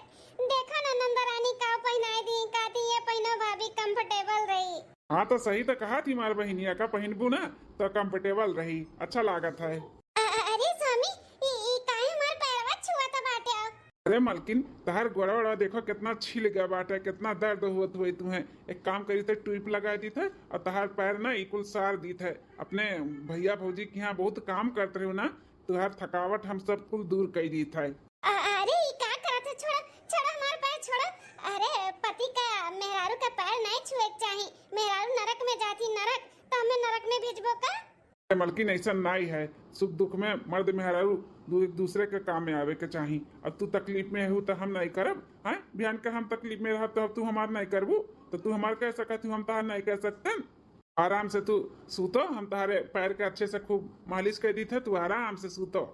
देखो ना नंदरानी का पहिनाई दी, का दी ये पहिनो भाभी, comfortable रही। हाँ तो सही तो कहा थी मार बहिनिया, का पहिनबू ना तो comfortable रही, अच्छा लागत है। अ-, अ-, अरे स्वामी, ई, ई काहे हमार पैरवा छुआत बाटे? अरे मलकिन, तहार गोड़वा देखो कितना छिल गया बाटे, कितना दर्द होत होई तुहे। एक काम करी थे, ट्यूब लगा दी थे और तहार पैर ना ई कुल सार दी थे। अपने भैया भौजी के यहाँ बहुत काम करत रहे हो ना, तुहार थकावट हम सब कुल दूर कर दी थे। अ-, अरे ई का करत है? छोड़ो, छोड़ो हमार पैर छोड़ो। अरे पति का मेहरारू का पैर नहीं छुए के चाही। मेहरारू नरक में जाती, नरक, तो हमें नरक में भेजबो का? अरे मलकिन, ऐसा नाई है। सुख दुख में मर्द मेहरारू दू-, एक दूसरे के काम में आवे के चाही। अब तू तकलीफ में हो तो हम नाई करब, हैं? बिहान के हम तकलीफ में रहब तो अब तू हमार नाई करबू, तो तू हमार कह सकत हो, हम तहार नाई कह सकते। आराम से तू सूतो, हम तहारे पैर के अच्छे से खूब मालिश कर दी थे, तू आराम से सूतो।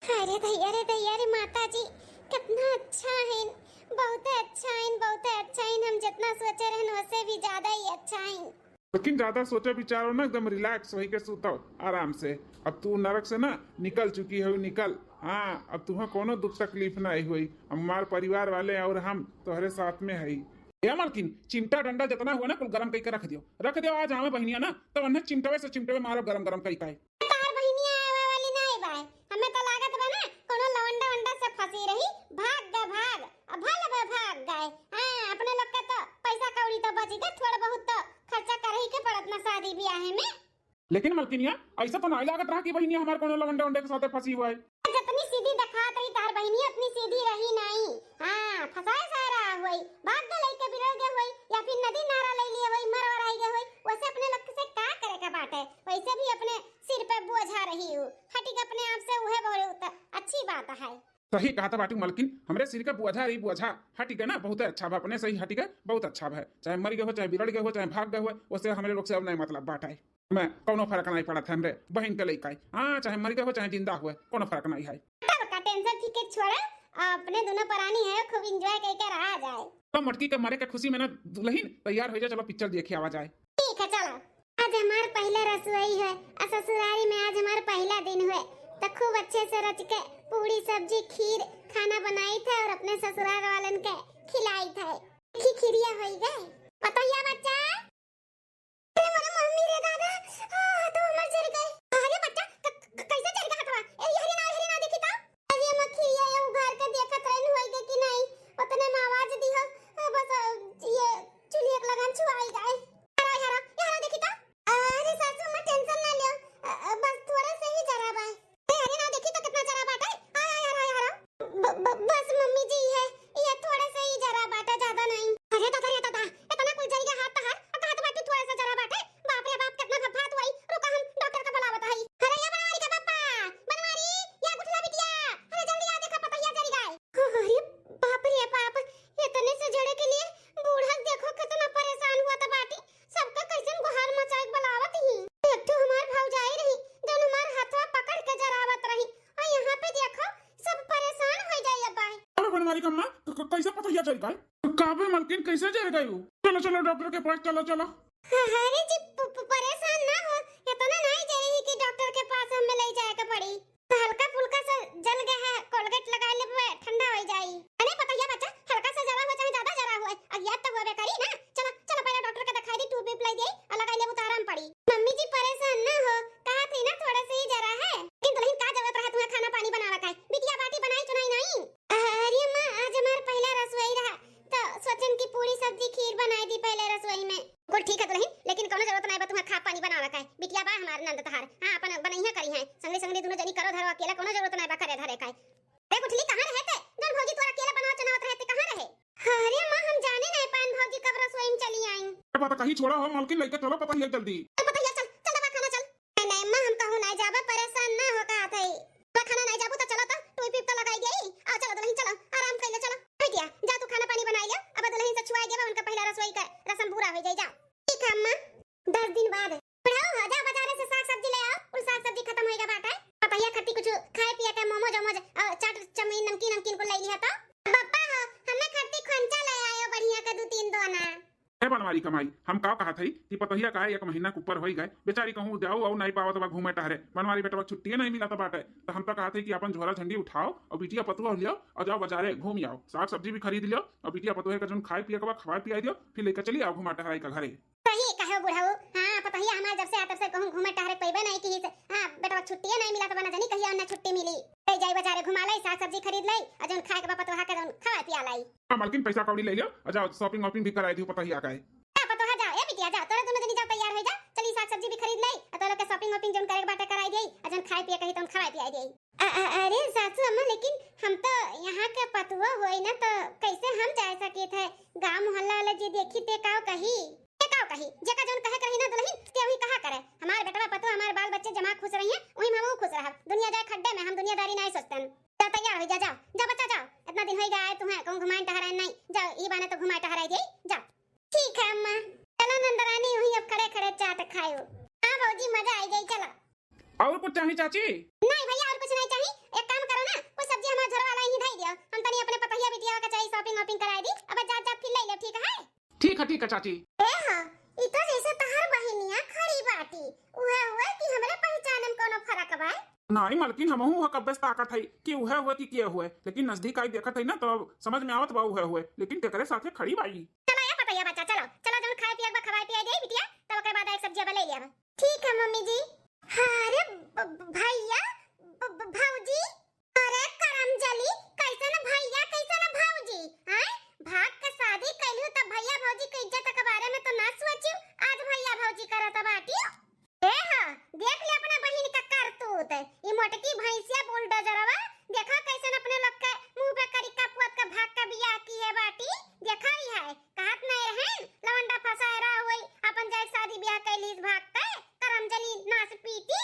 अरे दैया रे दैया रे माता जी, कितना अच्छा है, बहुत अच्छा है, बहुत अच्छा है। हम जितना सोचे रहन उससे भी ज्यादा ही अच्छा है। लेकिन ज्यादा सोचो विचारो ना, एकदम relax होई के सूतो आराम से। अब तू नरक से ना निकल चुकी हो, निकल। हाँ, अब तुहे कोनो दुख तकलीफ ना आई होई। हमार परिवार वाले और हम तोहरे साथ में हई। ए मलकिन, चिमटा डंडा जितना हुआ ना कुल गरम कई के रख दियो, रख दियो। आज आवे बहिनिया ना तो उन्हें चिमटवे से चिमटवे मारो गरम गरम कई के। तार बहिनिया आवे वाली ना आई बाय, हमें तो लागत बा ना कोनो लवंडा वंडा से फंसी रही, भाग गा भाग। अब भल बा भाग गए। हाँ, अपने लोग के तो पैसा कौड़ी तो बची गए, थोड़ा बहुत तो खर्चा करही के पड़त ना शादी ब्याह में। लेकिन मलकिनिया, ऐसा तो नाई लागत रहा कि बहिनिया हमार कोनो लवंडे वंडे के साथे फंसी हुआ है। जितनी सीधी दिखात रही तार बहिनिया, उतनी सीधी रही नाई। हाँ, फंसाए सारा हुई, भाग गए लइके बिरड़ गए हुई, या फिर नदी नारा ले लिए हुई, मर वराई गए हुई, वैसे अपने लोग से का करे का बात है? वैसे भी अपने सिर पे बोझा रही हूँ, हटी के अपने आप से उहे बहुत अच्छी बात है। सही कहा था बाटू मलकिन, हमरे सिर के बोझा रही बोझा, हटी गए ना, बहुत अच्छा बा, अपने सही हटी गए, बहुत अच्छा बा। चाहे मर गए हो, चाहे बिरड़ गए हो, चाहे भाग गए हो, उससे हमरे लोग से अब नहीं मतलब बात है। मैं कौनो फर्क नहीं पड़त है, हमरे बहन के लइका है। हाँ, चाहे मर गए हो, चाहे जिंदा हुए, कौनो फर्क नहीं है। तब का टेंशन फिकर छोड़ा, अपने दोनों परानी है, खूब एंजॉय करके रहा जाए। तो मटकी के मरे के खुशी में ना दुल्हन तैयार हो जा, चलो पिक्चर देखे आवा जाए। ठीक है, चलो। आज हमार पहला रसोई है, आ ससुरारी में आज हमार पहला दिन हुए, तो खूब अच्छे से रच के पूड़ी, सब्जी, खीर, खाना बनाई थे और अपने ससुराल वालन के खिलाई थे। खी-, खीरिया होई गए। पतोहिया बच्चा, अरे मोरे मम्मी रे दादा, आ, तो हमर जर गए। अरे बच्चा, क-, क-, कैसे जर गए हथवा? ए, हरी ना, हरी ना देखी तो। अरे मखिया, ये उघार के देखत रहन होई गए कि नहीं, उतने में आवाज दी हो, आ, बस, आ, ये चूल्हे के लगाम छुआई गए। हरा, हरा, ये हरा देखी तो। अरे सासू अम्मा, टेंशन ना लियो, अ, अ, बस थोड़ा से ही जरा बा। ए, अरे ना, देखी तो कितना जरा बाटे। हाय, हाय, हाय, हाय, हाय। ब-, ब-, बस मम्मी जी, ये, ये थोड़ा से ही जरा बाटे, ज्यादा नहीं। अरे दादा, अरे दादा, इतना कुल जल गया हाथ तहार, और कहत बाटू थोड़ा सा जरा बाटे। बाप रे बाप, कितना भभकात हुई। रुका, हम डॉक्टर का बुलावत हई। अरे या बनवारी का पापा, बनवारी, या गुठला बिटिया, अरे जल्दी आ, देखा पतोहिया जरी गए। अरे बाप रे बाप, इतने से जरे के लिए बूढ़ा देखो कितना परेशान हुआ था बाटी। सबका कैसन गुहार मचाए के बुलावत ही। एक ठो हमार भौजाई रही, जौन हमार हथवा पकड़ के जरावत रही, और यहाँ पे देखो, सब परेशान हो जाए अब। अरे बनवारी कम्मा, क-, क-, कैसे पतोहिया जर गए? का बे मलकिन, कैसे जर गए हो? चलो, चलो, डॉक्टर के पास चलो, चलो। हाँ, अरे जी, प-, प-, परेशान ना हो, इतना नहीं जरी कि डॉक्टर के पास हमें ले जाए के पड़ी। तो हल्का फुल्का सा जल गया है, कोलगेट लगा लेबे, ठंडा हो जाई। अरे पतोहिया बच्चा, हल्का सा जरा हुआ चाहे ज्यादा जरा हुआ, अगियात तो हुआ करी ना। चला, चला पहले डॉक्टर के दिखाई दी, ट्यूब व्यूब लाई दे, और लगाई लेबू तो आराम पड़ी। मम्मी जी परेशान ना हो, कहा थी ना थोड़ा सा ही जरा है। लेकिन दुल्हन का जरूरत रहा तुम्हें खाना पानी बनावे का? बिटिया बाटी बनाई चुनाई नहीं। अरे माँ, आज हमार पहला रसोई रहा, तो सोचन की पूरी सब्जी खीर बनाई दी पहले रसोई में। कुल ठीक है दुल्हन, लेकिन कोनो जरूरत नहीं बा तुम्हें खा पानी बनावे का। बिटिया बा हमार नंद तहार, हाँ अपन बनइया करी हैं, संगली संगली दोनों जनी करो धरो अकेला, कोनो जरूरत नहीं बा करे धरे का। अरे गुठली कहाँ रहे थे? जौन भौजी तोरा अकेला बनावत चनावत रहे थे, कहाँ रहे? अरे माँ, हम जाने नहीं पाएन भौजी कब रसोई में चली आई। अरे बात कहीं छोड़ा हो, मलकिन लेके चलो पतोहिया जल्दी। चल पतोहिया चल, चल दबा खाना चल। नहीं, नहीं माँ, हम कहूँ नहीं जाबे, परेशान ना हो कहा थे। दबा खाना नहीं जाबू तो चलो तो, टूई पीप तो लगाई गई। आओ चलो दुल्हन चलो, आराम कर ले चलो। बिटिया जा तू खाना पानी बनाई ले, अब दुल्हन से छुआई देबा, उनका पहला रसोई का रसम पूरा हो जाई जा। ठीक है अम्मा। दस दिन बाद। बुढ़ऊ हो, जा बाजारे से साग सब्जी ले आओ, कुल साग सब्जी खत्म होइगा बाटे। पतोहिया खाती कुछ खाए पिए के मोमोज ओमोज, अ, चाट चाउमीन नमकीन नमकीन कुल ले लिया तो। बप्पा हो, हमें खाती खोंचा ले आयो बढ़िया के दू तीन दोना। ए बनवारी कमाई, हम का कहत हई कि पतोहिया का है, एक महीना के ऊपर होई गए, बेचारी कहूँ जाऊ अउ नहीं पावत बा घूमे टहरे, बनवारी बेटवा छुट्टिए नहीं मिलत बाटे, तो हम तो कहत हई कि अपन झोरा झंडी उठाओ अउ बिटिया पतुआ लियो अउ जाओ बाजारे घूम आओ, साग सब्जी भी खरीद लियो अउ बिटिया पतुआ के जौन खाए पिए के बा खवाए पियाई दियो, फिर लेके चली आओ घुमा टहराई का घरे। सही कहो बुढ़ऊ, हाँ पतोहिया हमार जब से आ तब से कहूँ घूमे टहरे पैबे नहीं की से, हाँ बेटवा छुट्टिए नहीं मिलत बा, ना जानी कहिया उन्हें छुट्टी मिली। ले जाई बाजारे घुमा लाई, साग सब्जी खरीद लाई अउ जौन खाए के बा पतोहा के जौन खवाए पिया लाई। हाँ, मालकिन, पैसा कौड़ी ले लियो, आ जाओ, shopping वॉपिंग भी कराई दियो पतोहिया का है। जा पतोहा जाओ, ए बिटिया जाओ, तोरा दोनों जनी जाओ, तैयार हो जा, चली साग सब्जी भी खरीद लाई, आ तोरा के shopping वॉपिंग जौन करे के बाटे कराई देई, आ जौन खाए पिए कही तौन खवाए पियाई देई। अ-, अ-, अरे सासू अम्मा, लेकिन हम तो यहाँ के पतुआ होई ना, तो कैसे हम जा सकित है? गाँव मोहल्ला वाला जे देखी ते काव कही? ते काव कही? जेका जौन कहे के रही ना दुल्हन, ते वही कहा करे। हमार बेटवा पतुआ, हमार बाल बच्चे जमा खुश रही हैं, वही में हम खुश रहब। दुनिया जाए खड्डे में, हम दुनियादारी नहीं सोचतन। जा तैयार हो जा, जाओ, जाओ बच्चा जाओ, इतना दिन हो गया है तुम्हें कहूँ घुमाए टहराए नहीं, जाओ ई बाने तो घुमाए टहराए दे, जाओ। ठीक है अम्मा, चलो नंदरानी, वहीं अब खड़े खड़े चाट खायो। हाँ भौजी, मजा आई गई, चलो। और कुछ चाहिए चाची? नहीं भैया, और कुछ नहीं चाहिए। एक काम करो ना, कुछ सब्जी हमारे घर वाला ही धई दियो, हम तनी अपने पतोहिया बिटिया का चाहिए, shopping वॉपिंग कराई दी, अब जात जात फिर ले ले, ठीक है? ठीक है, ठीक है चाची। ए हाँ, ई तो जैसे तहार बहिनिया खड़ी बाटी, उहे हुए कि हमरे पहचाने में कोनो फर्क बा? नहीं मलकिन, हमहू उहे कब्बे से ताकत है कि उहे हुए कि के हुए, लेकिन नजदीक आई देखत है ना, तो अब समझ में आवत बा उहे हुए, लेकिन तेकरे साथे खड़ी बाई। चलो ए पतोहिया बच्चा, चलो, चलो जौन खाए पिए के बा खवाए पियाई दे बिटिया, तब ओकरे बाद एक सब्जी अब ले लिया। ठीक है मम्मी जी। हाँ रे ब-, ब-, भैया, ब-, ब-, भौजी, अरे करमजली, कैसन भैया, कैसन भौजी? हैं? भाग के शादी कैलू त भैया भौजी के इज्जत के बारे में तो ना सोचियो। आज भैया भौजी करत बाटियो। ए हाँ, देख ले अपना बहिन का करतूत। ई मोटकी भैंसिया बुलडोजरवा, देखा कैसन अपने लोग के मुंह पे करिका पोत के भाग के बियाह की है बाटी। देखा ही है, कहत नहीं रहन, लवंडा फसाए रहा होई, अपन जाए शादी बियाह कैली भाग के, करमजली नास पीटी।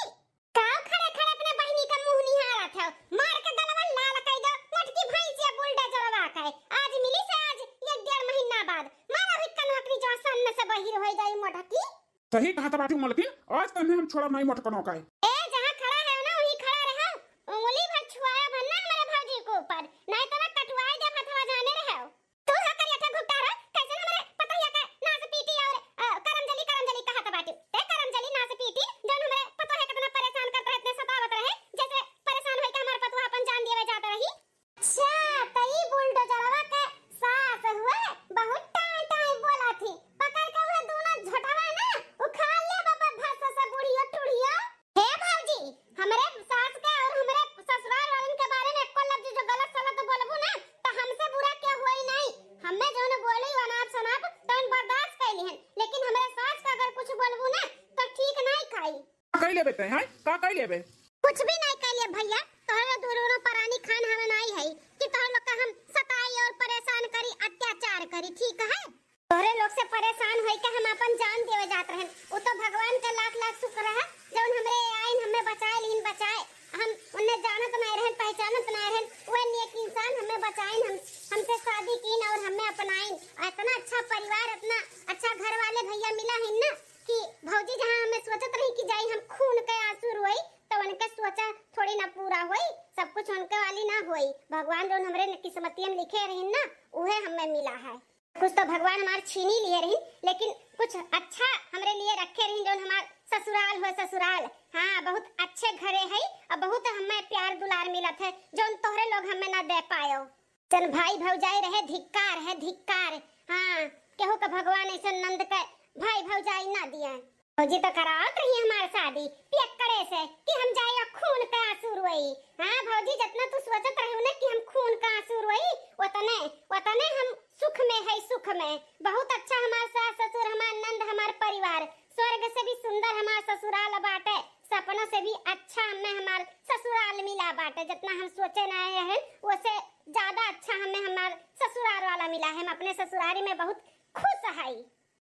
का खड़े खड़े अपने बहिनी का मुंह निहारत हो? मार के गलवा लाल कई दो, मोटकी भैंसिया बुलडोजरवा के। आज मिली से आज एक डेढ़ महीना बाद। मारा भी कनवा के नीचवा सन्न से बहिर होई जाई मोटकी। सही कहत बाटू मलकिन, आज तन्ने हम छोड़ब नहीं मोटकनो का। ए, जहाँ खड़ा है ना वहीं खड़ा रहो। उंगली भर छुआया भर ना हमारे भौजी के ऊपर, नहीं तो मैं कटवाई दे हथवा जाने रहो। तू हा करिया ठा घुपटा रह, कैसे हमरे पतोहिया के नास पीटी और, अ, करमजली, करमजली कहत बाटू। ते करमजली नास पीटी, जौन हमरे पतोहिया कितना परेशान करत रहे, इतने सतावत रहे, जैसे परेशान होई के हमार पतोहा अपन जान देवे जात रही। अच्छा, त ई बुलडोजरवा के सास हुए, बहुत टाई टाई बोला थी। पकड़ के उहे दोनों झोटवा ना उखाड़ ले बाबा भस से बुढ़ियो टुढ़ियो। हे भौजी, हमरे सास के और हमरे ससुराल वालन के बारे में एको लफ्ज जो गलत सलत बोलबू ना, त हमसे बुरा के होई नहीं। हमें जौन बोली अनाप शनाप, तौन बर्दाश्त कैली हन, लेकिन हमरे सास के अगर कुछ बोलबू ना, त ठीक नहीं खाई। का कई लेबे तै, हैं? का कई लेबे? कुछ भी नहीं कई लेब भैया, तोहरे दोनों परानी खान हमें नहीं है कि तोहरे लोग का हम सताई और परेशान करी, अत्याचार करी, ठीक है? तोहरे लोग से परेशान होई के हम अपन जान देवे जात रहन। उ तो भगवान के लाख लाख शुक्र है, जौन हमरे आइन, हमें बचाए लीन, बचाए। हम उन्हें जानत नहीं रहन, पहचानत नहीं रहन, वह नेक इंसान हमें बचाइन, हम, हमसे शादी कीन और हमें अपनाइन। इतना अच्छा परिवार, इतना अच्छा घर वाले भैया मिला है ना कि भौजी जहाँ हमें सोचत रही कि जाई हम खून के आंसू रोई, तो उनके सोचा थोड़ी ना पूरा होई, सब कुछ उनके वाली ना होई। भगवान जौन हमरे किस्मतिया में लिखे रही ना, उहे हमें मिला है। कुछ तो भगवान हमार छीनी लिए रही, लेकिन कुछ अच्छा हमरे लिए रखे रही, जौन हमार ससुराल हो ससुराल। हाँ, बहुत अच्छे घरे है और बहुत हमें प्यार दुलार मिलत है, जौन तोहरे लोग हमें ना दे पायो। जन भाई भौजाई रहे, धिक्कार है, धिक्कार। हाँ, केहू के भगवान ऐसे नंद के भाई भौजाई ना दिए। भौजी तो करावत रही हमार शादी पियक्कड़े से कि हम जाए खून का आंसू रोई। हाँ भौजी, जितना तू सोचत रहे ना कि हम खून का आंसू रोई, उतने, उतने हम सुख में है, सुख में। बहुत अच्छा हमार सास ससुर, हमार नंद, हमार परिवार। स्वर्ग से भी सुंदर हमार ससुराल बाटे, सपनों से भी अच्छा हमें हमार ससुराल मिला बाटे। जितना हम सोचे ना रहे, वो से ज्यादा अच्छा हमें हमार ससुराल वाला मिला है। हम अपने ससुरारी में बहुत खुश हई।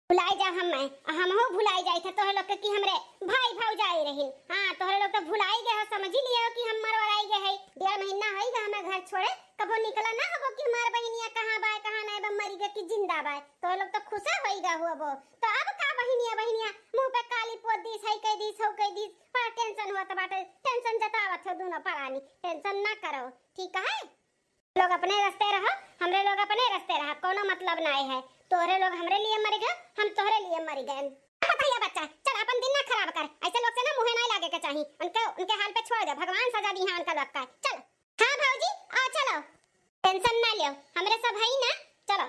भुलाई जा हमें, आ हमहू भुलाई जाई थे तोहरे लोग के कि हमरे भाई भौजाई रहिन। हाँ, तोहरे लोग तो भुलाई गए हो, समझ ही लियो कि हम मरवराई गए है। डेढ़ महीना होई गए हमें घर छोड़े, कबो निकला ना होबो कि हमार बहिनिया कहाँ बाय, कहाँ नहीं बा, मरी गए कि जिंदा बाय। तोहरे लोग तो खुशे होई गए हो अबो। तो अब का बहिनिया, बहिनिया मुंह पे काली पोत दीस, है कह दीस, हो कह दीस, बड़ा टेंशन होत बाटे, टेंशन जतावत हो दोनों परानी, टेंशन ना करो, ठीक है? लोग अपने रास्ते रहो, हमरे लोग अपने रास्ते रहो, कोनो मतलब नाय है। तोहरे लोग हमरे लिए मरि गए, हम तोहरे लिए मरि गए। पता ही है बच्चा, चल अपन दिन ना खराब कर, ऐसे लोग से ना मुँहे नहीं लागे के चाही। उनके उनके हाल पे छोड़ दे, भगवान सजा दी है उनका लोग का। चल। हाँ भौजी, आओ चलो, टेंशन ना लियो, हमरे सब है ना। चलो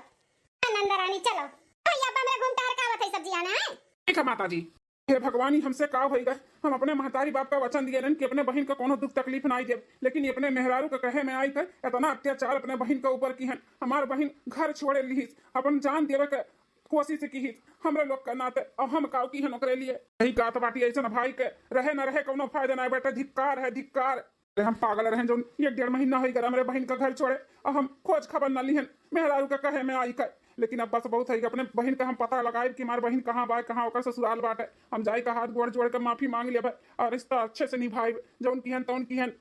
नंद रानी चलो। भैया अब हमरे घूम टहर का आवत है सब्जी आना है। ठीक है माता जी। हे भगवान, ई हमसे का होई गए? हम अपने महतारी बाप का वचन दिए रहन कि अपने बहिन का कोनो दुख तकलीफ ना आई देब, लेकिन ये अपने मेहरारू के कहे में आई कर इतना अत्याचार अपने बहिन के ऊपर किहन। हमार बहिन घर छोड़े लिहिस, अपन जान देवे के कोशिश किहिस हमरे लोग के नाते। अब हम काव किहन ओकरे लिए? यही कहत बाटी, ऐसन भाई के रहे न रहे कोनो फायदा ना बेटा। धिक्कार है, धिक्कार। अरे हम पागल रहन जौन एक डेढ़ महीना होई गए हमरे बहिन का घर छोड़े, और हम खोज खबर न लिहन मेहरारू का कहे में आई कर। लेकिन अब बस बहुत है, अपने बहिन का हम पता लगाए कि हमार बहिन कहाँ बा, कहाँ ओकर ससुराल बाटे। हम जाए का हाथ गोड़ जोड़ के माफी मांग लेबे और रिश्ता अच्छे से निभाए, जौन किहन तौन किहन।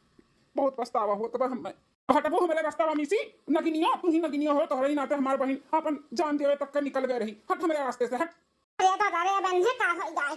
बहुत पछतावा होत बा हमें। हटबो हमरे रास्ता में से, नगिनिया, तू ही नगिनिया हो, तोहरे ही नाते हमार बहिन अपन जान देवे तक के निकल गए रही। हट हमरे रास्ते से, हट। अरे दादा रे, अब इन्हें का हो जाए?